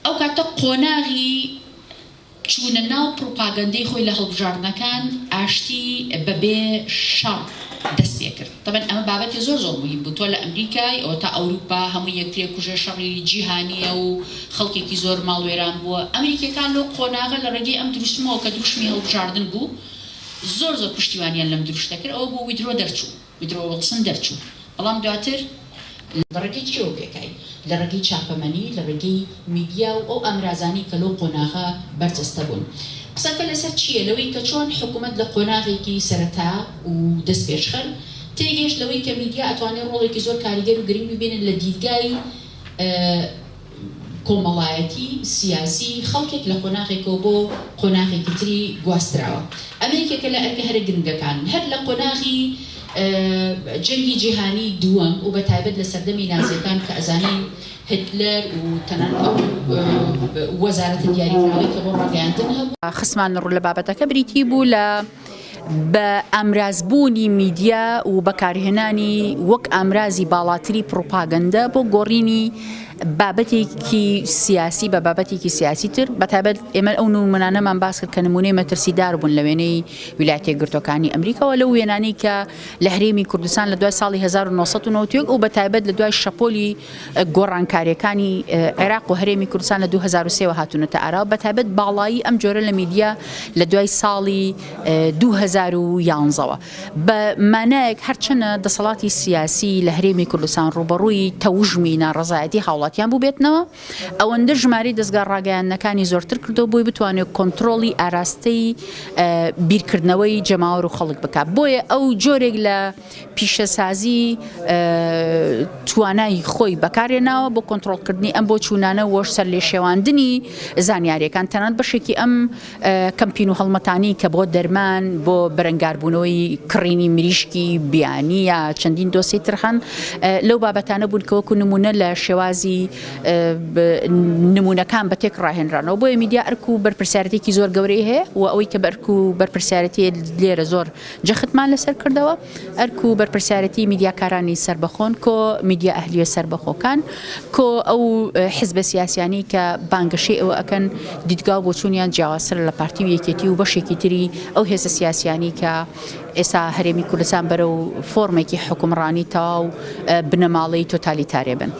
ئەو کاتە قۆناغی چوونە ناو پڕوپاگەندەی خۆی لە هەڵبژاردنەکان ئاشتی بە بێ شەڕ دەست پێ کرد. تەبعەن ئەمە بابەتێ زۆر زۆر موهیم بوو. تۆ لە ئەمریکای ئەوە تا ئەوروپا هەموو یەکترێ کوژێ شەڕی جیهانییە و خەڵکێکی زۆر ماڵوێران بووە. ئەمریکیەکان لەو قۆناغە لە ڕێگەی ئەم دروشمەوە کە دروشمی هەڵبژاردن بوو زۆر زۆر پشتیوانیان لەم دروشتە کرد. ئەوە بوو ویدرۆ دەرچوو. ودرۆ وڵسن دەرچوو، بەڵام دواتر. لە ڕێگەی چیەوە پێکای؟ لە ڕێگەی چاپەمەنی، لە ڕێگەی میدیا و ئەو ئامرازانەی کە لەو قۆناغە بەرجەستە بوون. قسەکە لەسەر چییە؟ لەوەی کە چۆن حکومەت لە قۆناغێکی سەرەتا و دەستپێشخەر تێگەیشت لەوەی کە میدیا ئەتوانێ ڕۆڵێکی زۆر کاریگەر و گرنگ ببینێت لە دیدگای کۆمەڵایەتی، سیاسی خەڵکێک لە قۆناغێکەوە بۆ قۆناغێکی تری گواستراوە. ئەمە یەکێکە لە ئەرکە هەرە گرنگەکان. هەر لە قۆناغی جەنگی جیهانی دووەم و بە تایبەت لە سەردەمی نازیەکان کە ئەزانین هتلەر و تەنانەت ئەو وەزارەتە دیاریکراوەی کە بۆ ڕاگەیاندن هەبوو، خستمان ڕوو لە بابەتەکە بریتی بوو لە بە ئامرازبوونی میدیا و بەکارهێنانی وەک ئامرازی باڵاتری پڕوپاگەندە بۆ گۆڕینی بابەتێکی سیاسی بە بابەتێکی سیاسی تر، بەتایبەت ئێمە ئەو نمونانەمان باس کرد کە نمونەی مەترسیدار بوون لە وێنەی ویلایەتە یەکگرتووەکانی ئەمریکاوە لەو وێنانەی کە لە هەرێمی کوردستان لە دوای ساڵی 1991 و بەتایبەت لە دوای شەپۆلی گۆڕانکارییەکانی عێراق و هەرێمی کوردستان لە 2003 وە هاتوونەتە ئاراوە، بەتایبەت باڵایی ئەم جۆرە لە میدیا لە دوای ساڵی 2011 وە. بە مانایەک هەرچەنە دەسەڵاتی سیاسی لە هەرێمی کوردستان ڕووبەڕووی تەوژمی ناڕەزایەتی هاوڵاتیان بووبێتنەوە، ئەوەندە ژمارەی دەزگا ڕاگەیاندنەکانی زۆرتر کردەوە بۆی بتوانێت کۆنترۆڵی ئاراستەی بیرکردنەوەی جەماوەر و خەڵک بکات. بۆیە ئەو جۆرێک لە پیشەسازی توانای خۆی بەکارهێناوە بۆ کۆنترۆڵکردنی ئەم بۆچوونانە و سەرلێشێواندنی زانیارییەکان، تەنانەت بەشێکی ئەم کەمپین و هەڵمەتانەی کە بۆ دەرمان، بۆ بەرەنگاربوونەوەی کڕینی مریشکی بیانی یا چەندین دۆسیەی تر هەن، لەو بابەتانە بوون کە وەکو نموونە لە شێوازی نموونەکان بە تێک ڕاهێنرانەوە. بۆیە میدیا ئەرک و بەرپرسیارێتییەکی زۆر گەورەی هەیە و ئەوەی کە بە ئەرک و بەرپرسیارێتی لێرە زۆر جەختمان لەسەر کردەوە، ئەرک و بەرپرسیارێتی میدیاکارانی سەربەخۆن، کۆ میدیا ئەهلییە سەربەخۆکان، کۆ ئەو حزبە سیاسیانەی کە بانگەشەی ئەوە ئەکەن دیدگا و بۆچوونیان جیاوازترە لە پارتی و یەکێتی و بەشێکی تری ئەو هێزە سیاسیانەی کە ئێستا هەرێمی کوردستان بەرەو فۆرمێکی حوکمڕانی تەواو بنەماڵەی تۆتالیتارێ بن.